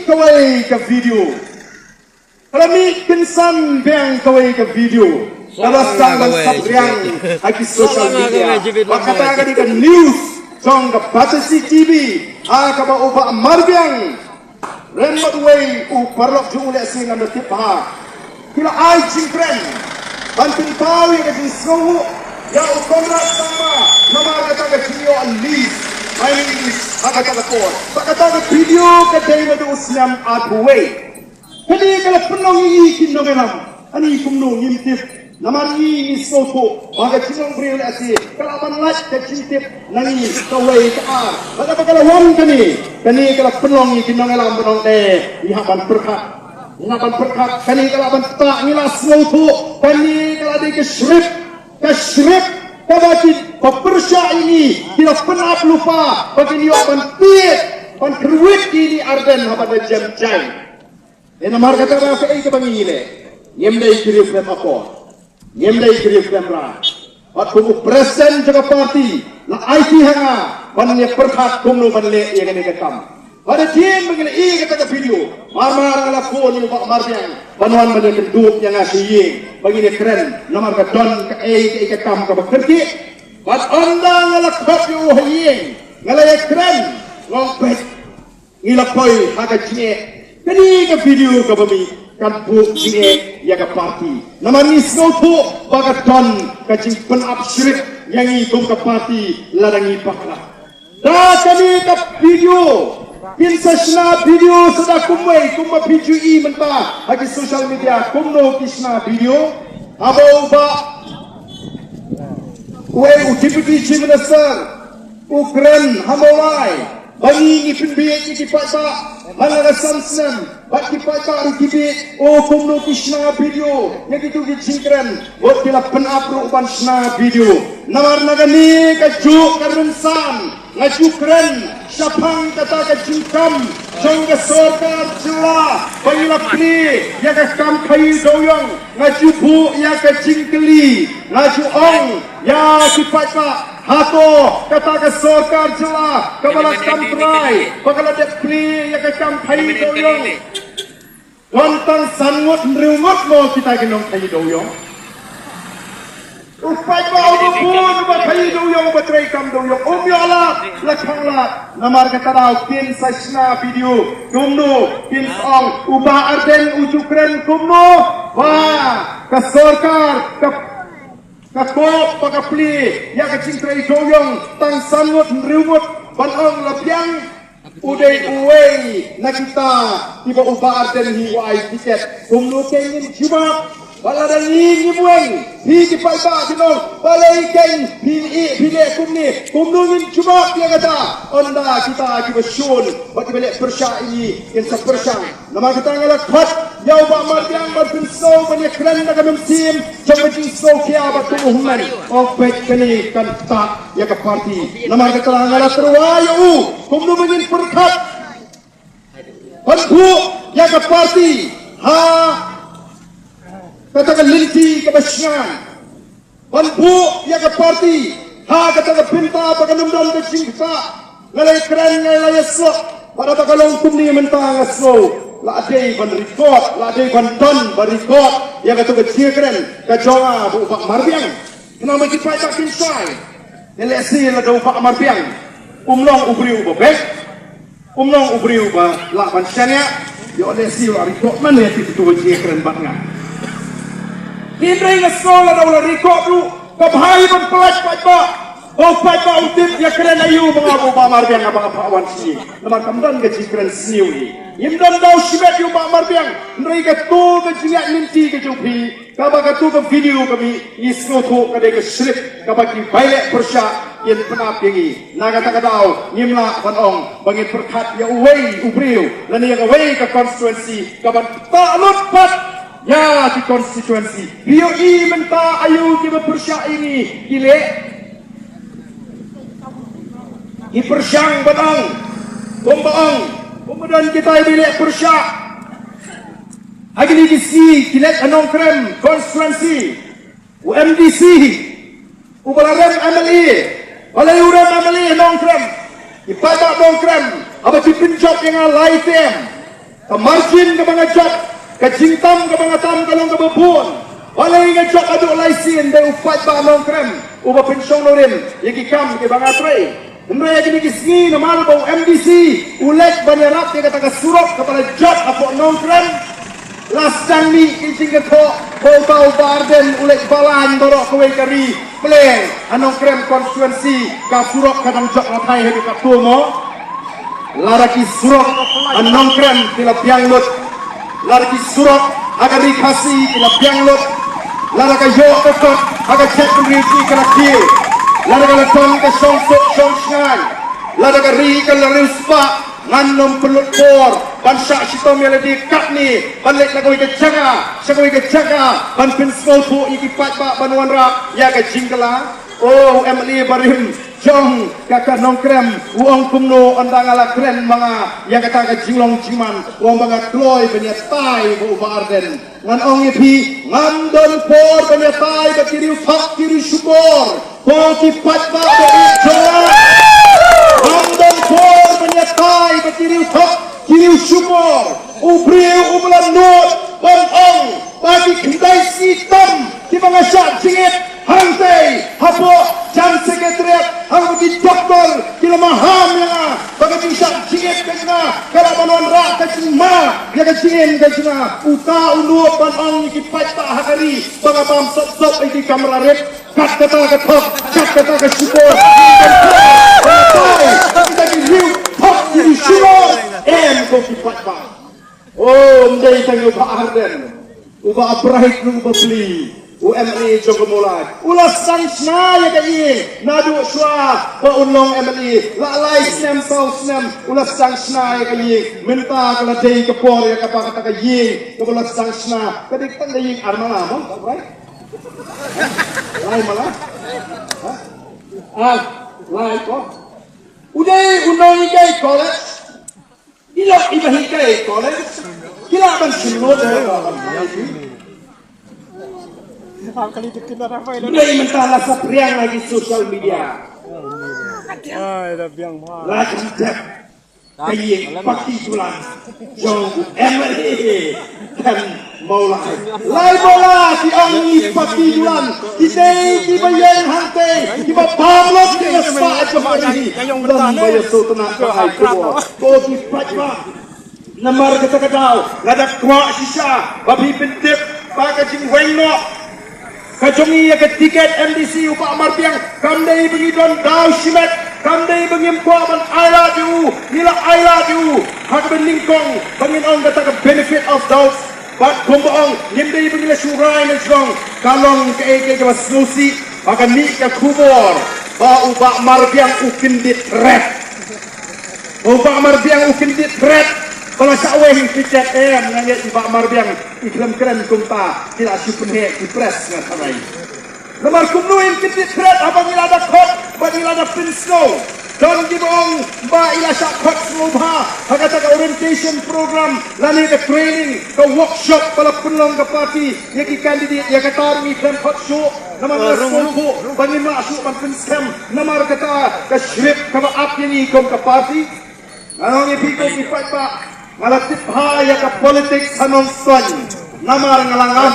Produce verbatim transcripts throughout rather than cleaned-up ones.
Kawei ka video. Ka la mih kynsan biang kawei ka video. Ka la sdang ban saphriang ha ki social media. Ba kata ka dei ka news jong ka Batesi T V. Ha kaba u Bah Marbiang, Ren bad uwei u paralok jong u lehse ngan da tip bha. Ki la ai jingkren ban pynpaw ïa ka jingsngewthuh ïa u Conrad Sangma namar kata ka jingïoh list. Ai, ha kata ka por, ba kata ka video ka dei naduh u snem arphew wei. Kane ka la pynlong ïa ngi ki nongïalam. Ani kumno ngim tip. Namar ngi ngi sngewthuh ba ka jinglong briew lehse ka lah ban lait ka jingtip na ngi kawei ka ar. Bad haba ka la wan kane, kane ka la pynlong ïa ki nongïalam ba nong, eh, ngi hap ban pyrkhat. Ngi hap ban pyrkhat, kane ka lah ban ktah, ngi la sngewthuh. Kane ka la dei ka script, ka script kaba ki ba pyrshah ïa ngi ki la pynap lypa ba kin ïoh ban tied, ban kyrwit ïa i Ardent haba da jem jai. Te namar kata ba kaei kaba ngi leh, ngim dei ki riewkhlem akor, ngim dei ki riewkhlem rai. Bad kum u president jong ka party la aiti ha nga ban ïa pyrkhat kumno ban leh ïa kane ka kam. Bad hadien ba ngi la ïoh ïa kata ka video, mar mar nga la phone ïa u Bah Marbiang ban wan ban ïa kyndup ïa nga sha ïing ba ngin ïa kren namar ka don kaei kaei ka kam kaba kyrkieh. Bad ynda nga la khot ïa u ha ïing, nga la ïa kren, nga ong, peit, ngi la poi ha ka jingeh. Kane ka video kaba mih kan buh jingeh ïa ka party. Namar ngi sngewthuh ba ka don ka jingpynap script ïa ngi kum ka party lada ngi bakla. Da kane ka video kin sa shna video sa da kumwei, kumba phi ju i mynta ha ki social media kumno ki shna video. Haba u Bah, uwei u Deputy Chief Minister u kren ha Mawlai ba ngi ngi pynbieit ïa ki paidbah man la ka san snem, bad ki paidbah ruh ki bieit. O, kumno ki shna video ïa kito ki jingkren, bad ki la pynap ruh ban shna video. Namar na kane kajuh ka rynsan nga ju kren shaphang kata ka jingkam jong ka sorkar jylla ba ngi la plie ïa ka kam khaïi dewïong. Nga ju buh ïa ka jingkylli, nga ju ong ïa ki paidbah, hato kata ka sorkar jylla kaba la kam trai ba ka la dep plie ïa ka kam khaïi dewïong wan tang san ngut hynriew ngut mo kita ki nongkhaïi dewïong? U paidbah uba bun uba khaïi dewïong, uba trei kam dewïong, um ïoh lad, la khang lad. Namar kata daw kin sa shna video kumno, kin sa ong u Bah Ardent u ju kren kumno ba ka sorkar ka, ka koh ba ka plie ïa ka jingtrei dewïong tang san ngut hynriew ngut, ban ong la biang u dei uwei na kita kiba u Bah Ardent hi u ai tiket. Kumno kein ngin jubab? Ba lada ngi ngim weng, phi ki paidbah phin ong, balei kein phi ïeh, phi leh kumne? Kumno ngin jubab ïa kata? Ynda kita kiba shun bad kiba leh pyrshah ïa ngi kin sa pyrshang. Namar kata nga la khot ïa u Bah Marbiang ban pynsngew ban ïa kren da ka mynsiem jong ka jingsngewkhia bad ka umhynmen. Ong peit, kane kan ktah ïa ka party. Namar kata nga la tyrwa ïa u kumno ba ngin pyrkhat ban buh ïa ka party ha kata ka lynti kaba shngaiñ, ban buh ïa ka party ha kata ka bynta ba kan ym don ka jingktah. Nga la ïakren, nga la ïasoh, bad haba ka long kumne mynta nga sngew la dei ban record, la dei ban don ban record ïa kata ka jingïakren ka jong nga bad u Bah Marbiang. Khnang ba ki paidbah kin shai. Te lehse lada u Bah Marbiang um long u briew uba beit, um long u briew uba lah ban shaniah, ïoh lehse u la record mane ïa kito ki jingïakren bad nga. Hynrei nga sngew lada u la record ruh, ka bha hi ban pyllait paidbah, ba u paidbah u tip ïakren aïu ba nga bad u Bah Marbiang haba nga phah wan sha ïing. Namar kam don ka jingkren sniew hi. Ngim don daw shimet ïa u Bah Marbiang, hynrei kato ka jingïaid lynti ka jong phi, kaba kato ka video ka mih, ngi sngewthuh ka dei ka script kaba ki bai leh pyrshah kin pynap ïa ngi. Na kata ka daw ngim lah ban ong ba ngin pyrkhat ïa uwei u briew lane ïa kawei ka constituency kaban ktah lut pat ïa ki constituency. Phi ïohi mynta aïu kiba pyrshah ïa ngi ki leh? Ki pyrshang ban ong, kumba ong, kumba don kitai ba leh pyrshah ha kine ki sngi, ki leit ha Nongkrem constituency, u M D C hi, uba la rem M L A, balei u rem M L A Nongkrem? Ki paidbah Nongkrem haba ki pynjop ïa nga lai term, Ka margin kaba nga jop, ka jingtam kaba nga tam ka long kaba bun. Balei nga jop haduh lai sien? Dei u paidbah Nongkrem uba pynshong nongrim ïa ki kam kiba nga trei. Hynrei ha kine ki sngi namar ba u M D C u leit ban ïarap ïa kata ka surok kaba la jot hapoh Nongkrem, la sdang mih ki jingkynnoh ba u Bah Ardent u leit balang baroh kawei ka ri. Pynlong ha Nongkrem constituency ka surok ka dang jot la thai ha ka tu mo. Lada ki surok ha Nongkrem ki la biang lut, lada ki surok ha ka ri Khasi ki la biang lut, lada ka ïoh ka kot ha ka jaitbynriew ki la kiew, lada ka la don ka shong suk shong shngaiñ, lada ka ri ka la riewspah, ngan nym pynlut por ban shah shitom ïa lade katne ban leit na kawei ka jaka sha kawei ka jaka ban pynsngewthuh ïa ki paidbah ban wanrah ïa ka jingkylla. O u M L A barim jong ka ka Nongkrem u ong kumno ynda nga la kren ma nga ïa kata ka jinglong jingman, u ong ba nga kloi ban ïatai bad u Bah Ardent. Ngan ong ïa phi, ngam don por ban ïatai bad ki riew thok ki riew shukor. Ko ki paidbah ba ïeit jong nga, ngam don por ban ïatai bad ki riew thok ki riew shukor. U briew uba la nud ban ong ba ki khyndai sngi tam kiba nga shah jingit hangtei hapoh Jan Secretariat, hangba ki doktor ki la maham ïa nga ba ka jingshah jingit ka jong nga ka la ban wanrah ka jingma ïa ka jingim ka jong nga. Uta u nud ban ong ïa ki paidbah ha ka ri ba nga bam sop sop ïa ki kamra rit. Kat kata ka thok, kat kata ka shukor. Kita ki riew thok ki riew shukor. Em ko ki paidbah. O, ym dei tang u Bah Ardent, u Bah Bright, u Bah Pli, u M L A jong ka Mawlai. U la sdang shna ïa ka ïing naduh shuwa ba un long M L A. La lai snem saw snem u la sdang shna ïa ka ïing. Mynta ka la dei ka por ïa kaba kata ka ïing kaba la sdang shna ka dei tang ka ïing ar mala mo, Bah Bright? Lai mala? Ha? Ah, lai ko. U dei u nonghikai college. Ïa i ba hikai college ki lah ban shim lut. Dei mynta la saphriang ha ki social media. Ai, da biang bha. La jam dep ka ïing party dulan jong u M L A. Kan Mawlai. Lai Mawlai ki ong ïa party dulan. Ki dei kiba ïeng hangtei, kiba bam lut ki nasa jong ka ri. Don ba ïa sngewtynnat ba ai khubor. Ko ki paidbah, namar kata ka daw nga da kwah shisha ba phi pyntip ba ka jingweng noh ka jong ngi ïa ka tiket M D C u Bah Marbiang kam dei ba ngi don daw shimet, kam dei ba ngim kwah ban ailad ïa u, ngi la ailad ïa u ha kaba nyngkong ba ngin ong kata ka benefit of doubt. Bad kumba ong, ngim dei ba ngi la shu rai na jrong, ka long kaei kaei kaba sngewsih ba ka mih ka khubor ba u Bah Marbiang u kyndit threat. Ba u Bah Marbiang u kyndit threat ba la shah weng tiket. Em, nga ngeit i Bah Marbiang i khlem kren kumta, ki la shu pynheh ki press nga tharai. Namar kumno in kyndit threat haba ngi la da khot bad ngi la da pynsngew. Don kiba ong ba i la shah khot sngewbha ha kata ka orientation program lane ka training, ka workshop ba la pynlong ka party ïa ki candidate. Ïa kata ruh ngi khlem khot shuh namar ngi la sngewthuh ba ngim lah shuh ban pynskhem namar kata ka script kaba ap ïa ngi kum ka party. Nga ong ïa phi ko ki paidbah, nga la tip bha ïa ka politics ha Nongstoiñ. Namar nga la ngam,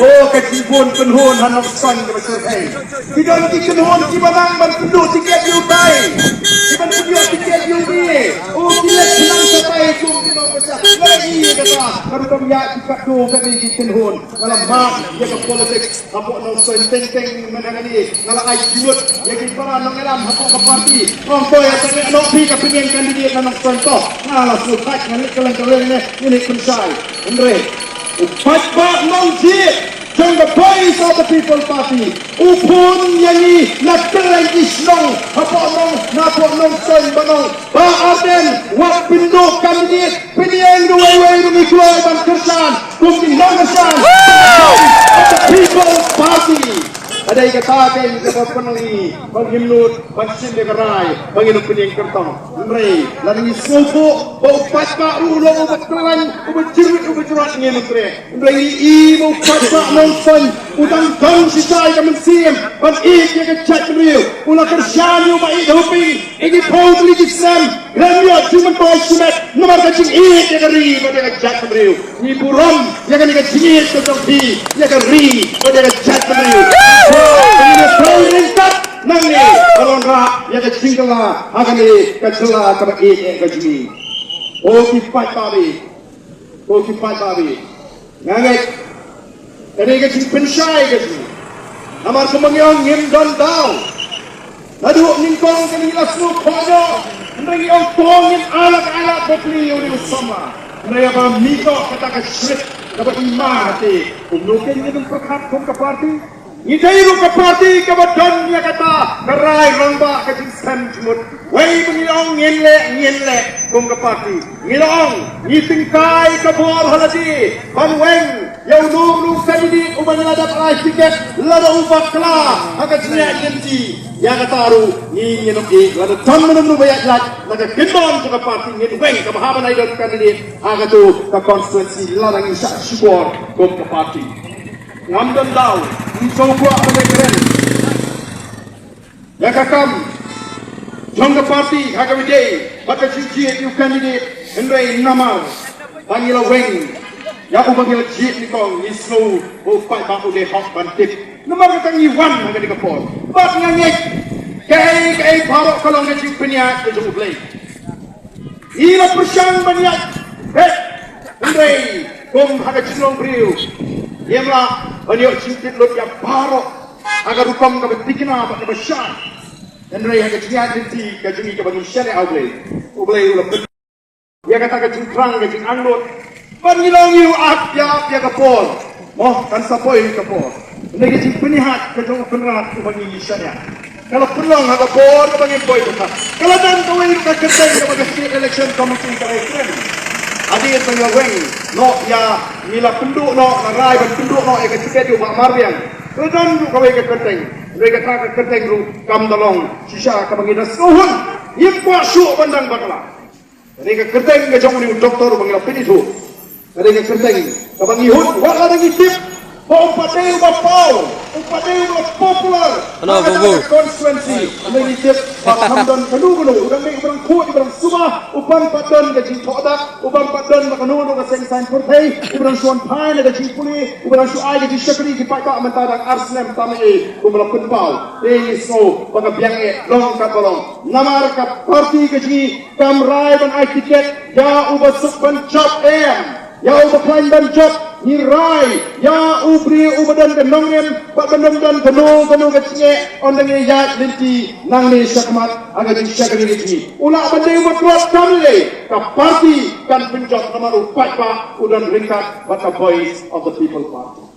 oh, ka jingbun kynhun ha Nongstoiñ kaba shyrkhei. Ki don ki kynhun kiba nang ban pynduh tiket ïa utai, ki ban pynduh tiket ïa une. Oh, ki leit shnong shatai kum ki nongpynjah. Nga ïa kata ka rukom ïa ki katto katne ki kynhun. Nga la mad ïa ka politics hapoh Nongstoiñ. Teng teng mynta kane nga la ai jingmut ïa ki para nongïalam hapoh ka party. Ong ko ïa tang ïa noh phi ka pynïeng candidate na Nongstoiñ. To nga la sngewthuh, nga leit kylleng kylleng ne, nga leit pynshai. Hynrei u paidbah Nongjied jong ka Voice of the People Party u phone ïa ngi na kylleng ki shnong hapoh Nong, na hapoh Nongstoiñ ban ong Bah Ardent, wat pynduh candidate, pynïeng da uwei uwei ruh ngi kloi ban kyrshan kum ki nongkyrshan of the People's Party. Ka dei kata keiñ kaba pynlong ïa ngi ba ngim nud ban shim ïa ka rai ba ngin ym pynïeng kyrtong. Hynrei lada ngi sngewthuh ba u paidbah ruh u long uba khlaiñ, uba jyrwit, uba jyrwat, ngin ym treh. Hynrei ngi i ba u paidbah Nongstoiñ u dang Tang shisha ïa ka mynsiem ban ïeit ïa ka jaitbynriew. U la kyrshan ïa u Bah Ïeid Hoping ïa ki phew tylli ki snem. Khlem ïoh jingmyntoi shimet namar ka jingïeit ïa ka ri bad ïa ka jaitbynriew. Ngi burom ïa kane ka jingïeit ka jong phi ïa ka ri bad ïa ka jaitbynriew. Ngi pynpaw ryngkat nangne ban wanrah ïa ka jingkylla ha kane ka jylla kaba ïeit ïa ka jong ngi. Ko ki paidbah, ko ki paidbah, nga ngeit kane ka jingpynshai ka jong ngi. Namar kumba ngi ong, ngim don daw. Naduh nyngkong kane ngi la sngewthuh noh. Hynrei ngi ong to ngin ailad ailad bapli ïa une u samla. Hynrei haba mih noh kata ka script kaba i ma, te kumno kein ngin ym pyrkhat kum ka party? Ngi dei ruh ka party kaba don ïa kata ka rai rangbah, ka jingshem jingmut. Wei ba ngi ong ngin leh, ngin leh kum ka party. Ngi la ong ngi tyngkai ka bor ha lade ban weng ïa uno uno u candidate uba ngi la dep ai tiket lada u bakla ha ka jingïaid lynti. Ïa kata ruh ngi ngin ong, lada don mano mano ba ïaid lait na ka kyndon jong ka party, ngin weng kaba haba ngi don candidate ha kato ka constituency lada ngi shah shukor kum ka party. Ngam don daw, ngi sngewkwah ban ïakren ïa ka kam jong ka party ha kaba ïadei bad ka jingjied ïa u candidate, hynrei namar ba ngi la weng ïa uba ngi la jied nyngkong, ngi sngew ba u paidbah u dei hok ban tip. Namar kata ngi wan ha kane ka por bad nga ngeit kaei kaei baroh ka long ka jingpynïaid ka jong U Blei. Ngi la pyrshang ban ïaid beit, hynrei kum ha ka jinglong briew ngim lah ban ïoh jingtip lut ïa baroh ha ka rukom kaba thikna bad kaba shai. Hynrei ha ka jingïaid lynti ka jong ngi kaba ngi shaniah ha U Blei, U Blei u la pyn ïa kata ka jingthrang, ka jingangnud. Ban ngi long ïa u ap ïa ap ïa ka por. Mo, kan sa poi ka por. Hynrei ka jingpynïaid ka jong U Kynrad uba ngi shaniah ka la pynlong ha ka por kaba ngim poi pyrkhat. Ka la don kawei ka kyrteng kaba ka State Election Committee ka la ïakren. Hadien ba ngi la weng noh ïa, ngi la pynduh noh, la rai ban pynduh noh ïa ka tiket ïa u Bah Marbiang, ka la don ruh kawei ka kyrteng. Hynrei kata ka kyrteng ruh kam da long shisha kaba ngi da sngewhun. Ngim kwah shuh ban dang bakla. Ka dei ka kyrteng ka jong une u doktor uba ngi la pynithuh. Ka dei ka kyrteng kaba ngi hun, wat lada ngi tip ba um pat dei uba paw, um pat dei uba popular ha kata ka constituency. Hynrei ngi tip ba kam don kano kano, u dang dei uba dang khuid, uba dang suba, u bym pat don ka jingthoh dak, u bym pat don ba kano kano ka seng saiñ pyrthei, uba dang shu wan phai na ka jingpule, uba dang shu ai ka jingshakri ki paidbah mynta dang ar snem tam eh, kumba la pynpaw. Te ngi sngew ba ka biang eh long katba long. Namar ka party ka jong ngi kam rai ban ai tiket ïa uba suk ban jop em, ïa uba khlaiñ ban jop. Ngi rai ïa u briew uba don ka nongrim bad ban ym don kano kano ka jingeh ynda ngi ïaid lynti nangne shakhmat ha ka jingshakri ka jong ngi. U lah ban dei uba tlot kam lei, ka party kan pynjop namar u paidbah u don ryngkat bad ka Voice of the People Party.